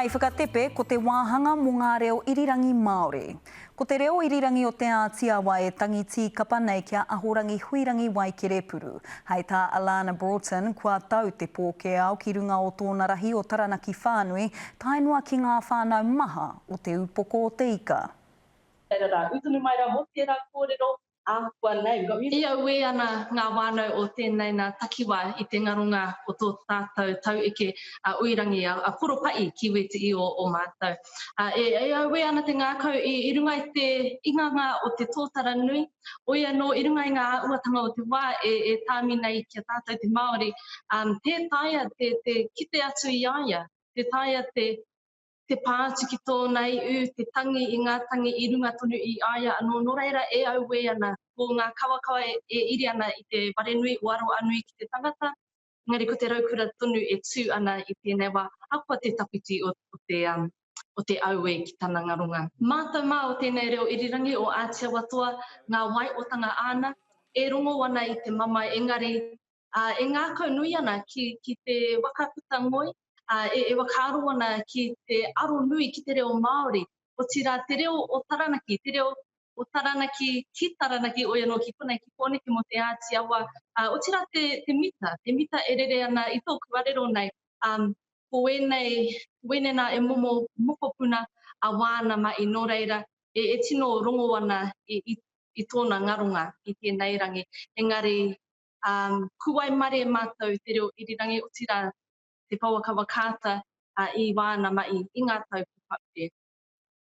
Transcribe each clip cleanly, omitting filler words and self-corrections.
Hei whakatepe, ko te wāhanga mō ngā reo irirangi Māori. Ko te reo irirangi o Te Āti Awa e tangi tīkapa nei ki a Ahorangi Huirangi Waikerepuru. Hei tā Alana Broughton, kua tau te pōkēao ki runga o tōna rahi o Taranaki whānui, tae noa ki ngā whānau maha o Te Upoko o Te Ika. Reira rā, ū tonu mai rā mō tērā kōrero, Ākuanei, I auē ana ngā whānau o tēnei nā takiwā i te ngaronga o tō tātou taueke a Uirangi, a Koropa'i ki wētehi o o mātou. E auē ana te ngākau i runga i te inganga o te tōtara nui, oi anō i runga i ngā āhuatanga o te wā e tāmi nei ki a tātou te Māori, tē taea te kite atu i a ia, tē taea te te pā atu ki tōna iu, te tangi i ngā tangi i runga tonu i a ia anō, nō reira e auē ana, ko ngā kawakawa e iri ana i te wharenui o Aroanui ki te tangata, engari ko te raukura tonu e tū ana i tēnei wā, ahakoa te tawhiti o te, o te auē ki tana ngaronga. Mātau mā o tēnei reo irirangi o Ātiawa Toa ngā waiotanga āna, e rongo ana i te mamae engari ā, e ngākau nui ana ki, ki te waka puta ngoi, ā, e, e whakaaro ana ki te aro nui ki te reo Māori, otirā te reo o Taranaki, te reo o Taranaki ki Taranaki, oi anō ki konei, ki Pōneke mō Te Āti Awa, ā, otirā te, te mita, te mita e rere ana i tōku arero nei, ā, ko ēnei, ko ēnei nā e momo mokopuna a wāna mahi, nō reira, e, e tino rongo ana i, i, i tōna ngaronga i tēnei rangi. Engari, Ā, ku waimarie mātou te reo irirangi, otirā te pouaka whakaata i wāna mahi i ngā tau kua pahure.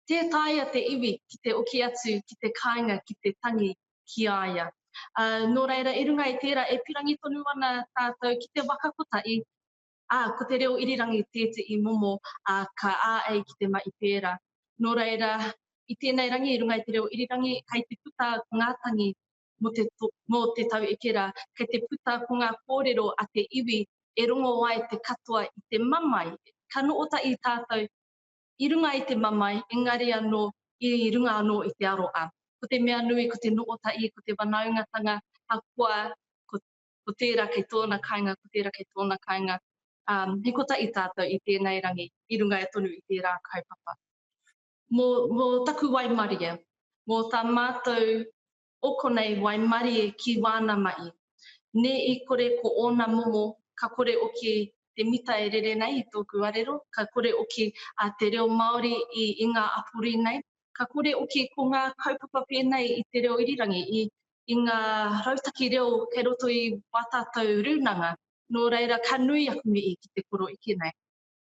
Tē taea te iwi ki te oki atu ki te kāinga ki te tangi ki a ia. Ā, nō reira, i runga i tērā, e pirangi tonu ana tātou ki te waka kotahi, ā, ko te reo irirangi tētehi momo, ā, ka āei ki te mahi pērā. Nō reira, i tēnei rangi, i runga i te reo irirangi, kei te puta ngā tangi mō te, mō te tau eke rā, kei te puta ko ngā kōrero a te iwi e rongo ai te katoa i te mamae. Ka noho tahi tātou i runga i te mamae, engari anō i runga anō i te aroha. Ko te mea nui ko te noho tahi, ko te whanaungatanga, ahakoa ko, ko tērā kei tōna kāinga, ko tērā kei tōna kāinga. Um, he kotahi tātou i tēnei rangi, i runga tonu i tērā kaupapa. Mō, mō taku waimarie, mō tā mātou o konei waimarie ki wāna mahi. Nē i kore ko ōna momo, ka kore oki te mita e rere nei i tōku arero, ka kore oki a te reo Māori i, i ngā apori nei, ka kore oki ko ngā kaupapa pēnei i te reo irirangi, i, i ngā rautaki reo kei roto i wā tātou rūnanga. Nō reira, ka nui aku mihi ki te koroiki nei.